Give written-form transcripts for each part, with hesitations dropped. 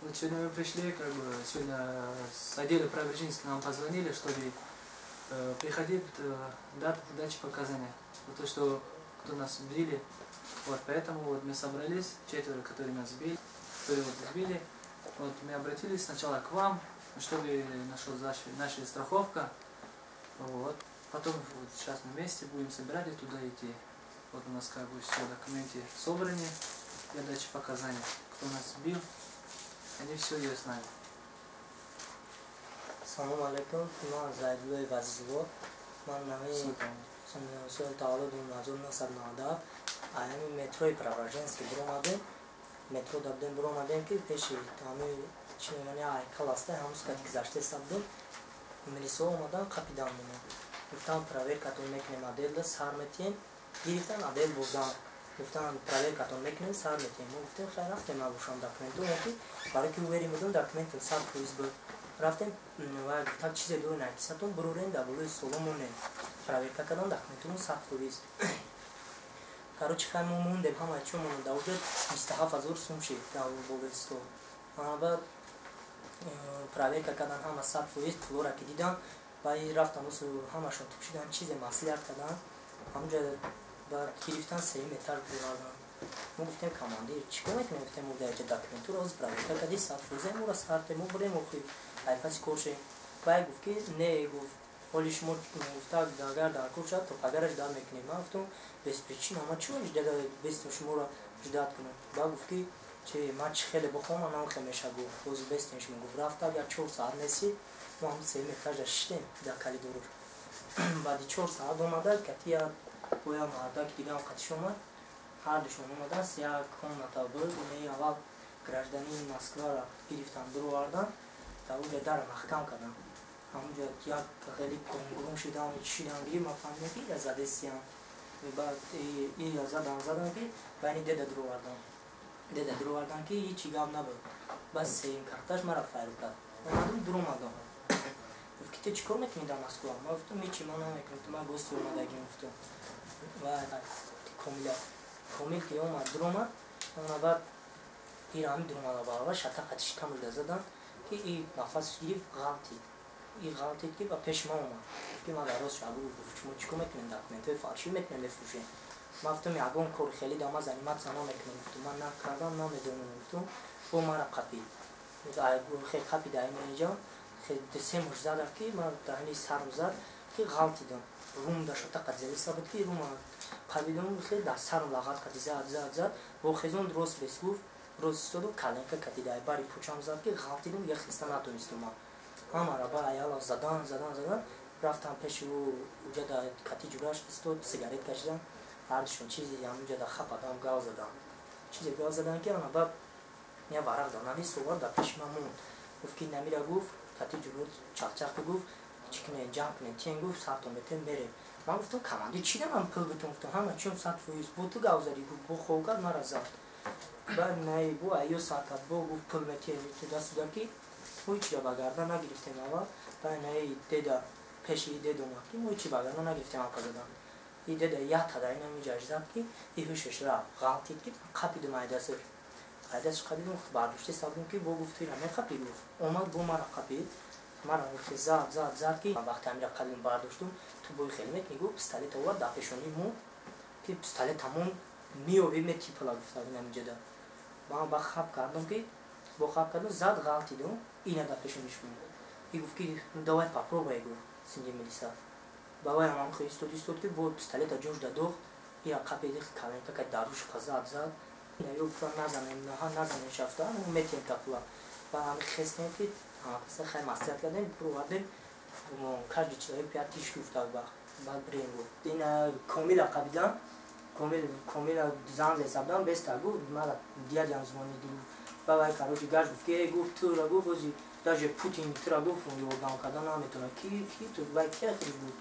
Вот сегодня мы пришли, как бы, сегодня с отдела Преображенска нам позвонили, чтобы приходить дату дачи показания. Вот то, что кто нас били. Вот, поэтому вот мы собрались, четверо, которые нас били, которые вот сбили. Вот мы обратились сначала к вам, чтобы нашел наша страховка. Вот. Потом вот сейчас на месте будем собирать и туда идти. Вот у нас как бы все документы собраны для дачи показаний. Кто нас бил, они все ее с нами. Салом алейкум, ман Зайдуллои Азизулло. Ман нави соли таваллуд 1997 аями метрои Преображенский биромадем. Метро дабдем, биромадем, ки пеши ҳами чи мегӯянд, ҳайкал аста, ҳамуз кати гузашта будем. Милисо омадан, қапидан мона. Гуфтан, проверкатон мекунем, отделда сар метиҳем. Гирифтан, отдел бурдан. Гуфтан, проверкатон мекунем, сар метиҳем. Мо гуфтем, хай, рафтем, набошам документу, ки барои ки уверен будем, документам 100% буд. Рафтем ва гуфтан, чизе дорен акисатон, бурорен, дар болои столо монем. Проверка кардан, документумон 100%. Короче, хай, мо мондем, ҳама чо мондем. Дар оҷа 27 000 сум шид дар болои стол. Баъд проверка кардан, ҳама 100%. Пулора ки дидан, баъд рафтан, ҳамашон тупшидан, чизе маслиҳат кардан. Ҳамуҷа баъд гирифтан, сеюм этаж бировардан. Мо гуфтем, командир, чӣ кор мекунем? Гуфтем, мо дар документуро ҳозир проверка кардӣ, 100%, моро сарте, мо бурем, охи айпаси кор шем. Вай гуфт, ки не, гуфт, ҳоли шумо, гуфта, агар дар кор шавад, то пагараш дар мекунем. Ман гуфтам, без причина ма чӣ без шуморо ждать кунам? Баъд гуфт, ки чи ман чӣ хеле бихоҳам, ман намхе меша, гуфт, ҳозир бестем шумо. Гуфт, рафта, агар 4 саат несид, мо ҳам сеюм этажда шиштем дар коридор. Баъди 4 саат омада, кати як боя мардаки дигаам қатиш омад. Ҳардушон омадааст, як комната буд. Инаи аввал гражданини Москваро гирифтан, дуровардан, дар оҷа дара маҳкам кардан. Ҳамуҷа як хеле гумгум шидан, шидан гирифт. Ман фаҳмидам, ки ира задестиям. Баъд ира задан, задан, ки байни деда дуровардан, деда дуровардан, ки ҳичи гап набуд. Баъд сеюм карташ мара файру кард. Омадам, дуромадам. Гуфт, ки ту чӣ кор мекунӣ дар Москва? Ман гуфтам, ҳичи ман намекунам, ман гости омадагим, гуфтам. Ва Комила, Комил ки омад, дуромад. Она баъд ира ҳами дуромада, баробар шата қати шикамашда задан, ки и нафасш гирифт, ғалтид. И ғалтид, ки ба пеши ман омад. Гуфт, ки ман дар рост шабу. Гуфт, шумо чӣ кор мекунем, документҳои фальшивый мекунем, мефурӯшем? Ман гуфтам, ягон кори хеле да ман заниматься намекунем, гуфтам, ман накардам, намедонам, гуфтам. Бо мара қапид, хел қапид аймаиҷа, се муш зада, ки ман даҳни сарм зад, ки ғалтидам. Рум да шата қадзелиса буд, ки рума қабидам, хел дар сарм лағат қади зад, зад, зад. Бо хезон рост бес, гуфт. Рост истоду, коленка кати дай бари пучам зад, ки ғалтидам, я хеста натонистум. Ман ҳамара ба аяла задан, задан, задан. Рафтам пеши ӯ, уҷа да кати ҷураш истод, сигарет кашидан ҳардушон, чизи ҳамуҷа да хападам, гав задан, чизе гав задан, ки ана баъд я варақ да навис овард, дар пеши ман монд. Гуфт, ки намира, гуфт, кати ҷуру чақчақ, гуфт, чӣ кунем, ҷамъ кунем, тен, гуфт, сартон бетем, мерем. Ман гуфтам, командир, чӣ ман пул битум? Гуфтам, ҳама чун 100%. Бо ту гав задӣ, гуфт, бо хов кард, мара зад. Баъд най бо айё сар кард, бо гуфт, пул метиҳем, туда-сюда, ки мо ҳичира ба гардан нагирифтем аввал. Баъд най деда, пеши дед омад, ки мо ҳичи ба гардан нагирифтем, алка задан. И деда як тадаи намиҷаш зад, ки и ҳушаш рафт, ғалтид, ки қапидум айдасаш, айдасаш қапидум, бардоште сабдум, ки бо гуфт, ира меқапӣ, гуфт. Омад, бо мара қапид, мара зад, зад, зад, ки вақте амира қабидум, бардоштум, ту бои хеле мекунӣ, гуфт, пистолет овард, дар пешонии мо, ки пистолет ҳамон меёбӣ, метипала, гуфта, намиҷада. Ман ба хап кардам, ки бо хап кардам, зад, ғалтидум, ина дар пешониш монд. И гуфт, ки давай попробуй, гуфт, синди милиса. Ба вай ҳам хел истод, истод, ки бо пистолета ҷош дадохт, ира қапиди, коленка ка даруш зад, зад. Ё гуфтан, назанем, назанем, шафта метиҳем та пула. Ба ҳами хестем, ки ҳамакаса хай маслиҳат кардем, буровардем. Каждый человек 5000, гуфта, баъд бирем, гуфт. Ина Комила қабидан, Комил, Комила зан зесабдан, беста, гуфт, мара дядям звонит, гуфт. Ба вай, короче, гаш гуфт, ки гуфт, тура, гуфт, ози даже Путин тура, гуфт, ёрдам кардан наметавонад. Ки ту вай ки хел буд,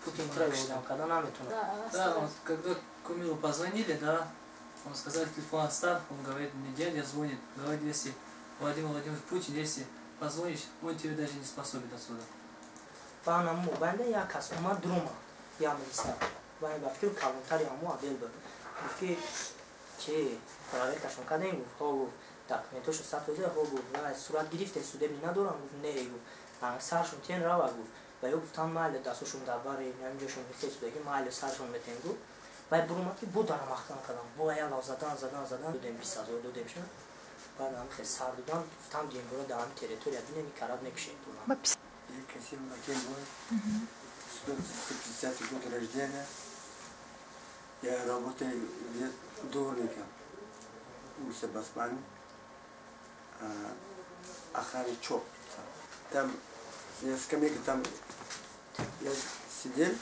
Путин тура ёрдам кардан наметавонад. Да, вот, когда Комилу позвонили, да, он сказал, телефон оставь, он говорит, мне дядя звонит, говорит, если Владимир Владимирович Путин, если позвонишь, он тебе даже не способен отсюда. Ба наму банда як кас омад, дуромад, як милиса. Вай ба фикр калонтари ҳамо отдел буд. Гуфт, ки чи проверкашон кардем? Гуфт, ҳо, гуфт. Документошо 100% гуфт, сурат гирифте, судебный надорам, гуфт, не, гуфт, саршон тен рава, гуфт. Ва ё гуфтан майли, дастошон дар бари ҳаминҷошон хесудаги, майли, саршон метен, гуфт. Вай бурумад ки бо дара маҳкам кардам, бо ялав задан, задан, задан, додем 20 000 додем ша. Баъд ҳам хел сар додан, гуфтам димбора дар ҳамин территория бинем, ин карат мекушем. Касим Акимов, 150 год рождения. Я работаю дворником. Улица Басмани, охране ЧОП. Там я скамейка, там я сидел,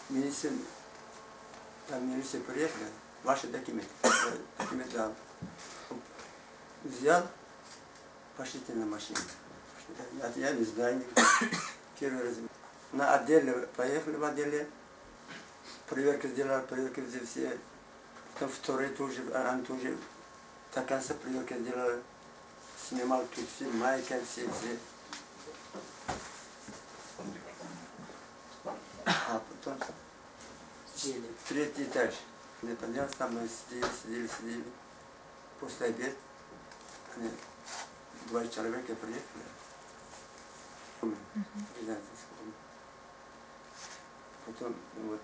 милиция, там милиция приехала, ваши документы, документы дал. Взял, пошлите на машину. Я не знаю, первый раз. На отделе поехали в отделе, проверка сделала, проверка все. Потом второй тоже, они тоже до конца проверка сделала. Снимал тут все, майка, все, все. А потом третий этаж. Не поднялся, там мы сидели, сидели, сидели. После обеда они, два человека приехали. Потом вот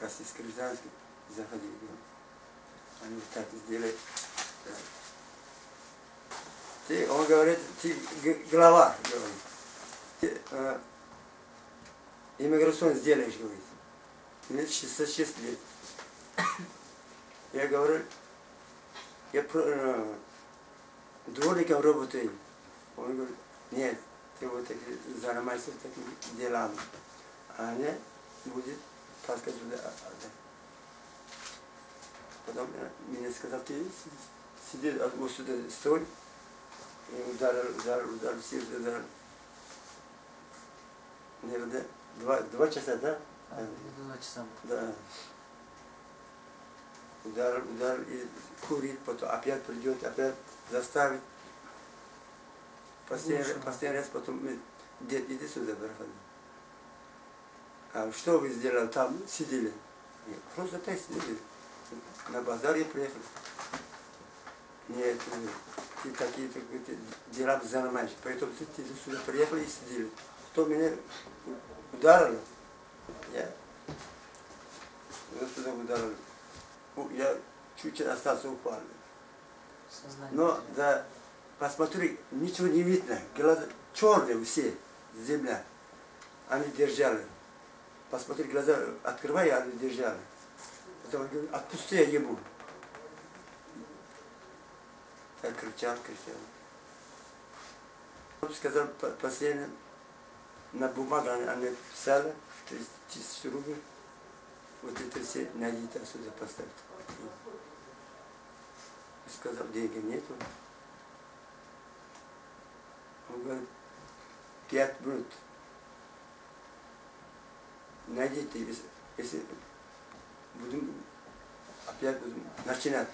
российский гражданский заходили. Они вот так сделали. Ты, он говорит, ты глава, говорит. Ты иммиграционный сделаешь, говорит. Мне 66 лет. Я говорю, я дворником работаю. Он говорит, нет, ты вот так занимаешься такими делами. А они будет таскать сюда. Потом мне сказал, ты сиди вот сюда, стой. И ударил, ударил, ударил, все ударил. Наверное, два часа, да? 2 часа. Да. Ударил, ударил, и курит, потом опять придет, опять заставит. Последний раз потом, дед, иди сюда, проходи. А что вы сделали там? Сидели. Нет, просто так сидели. На базар я приехал. Нет, ты такие, такие дела занимаешься. Поэтому ты сюда приехали и сидели. Кто меня ударил? Я сюда ударил. Я чуть-чуть остался, упал. Но да, посмотри, ничего не видно. Глаза черные все, земля. Они держали. Посмотри, глаза открывай, они держали. Потом он говорит, отпусти я ему. Так кричал, кричал. Он сказал, последний, на бумагу они писали, 30 тысяч рублей. Вот это все найдите отсюда поставить. Сказал, деньги нету. Он говорит, 5 минут. Найдите, если будем, опять будем начинать.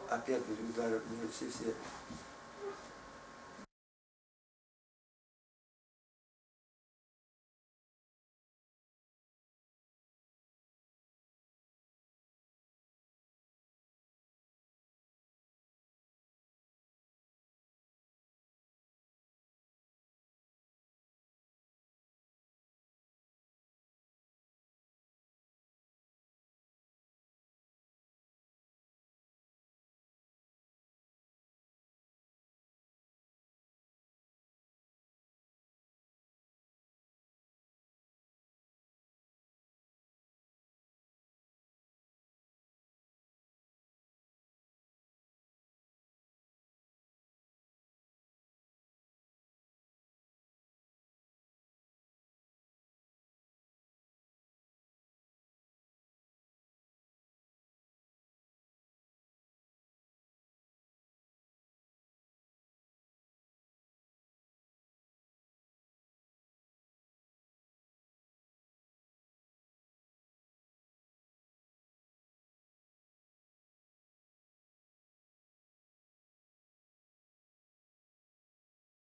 Опять будем ударить, все, все.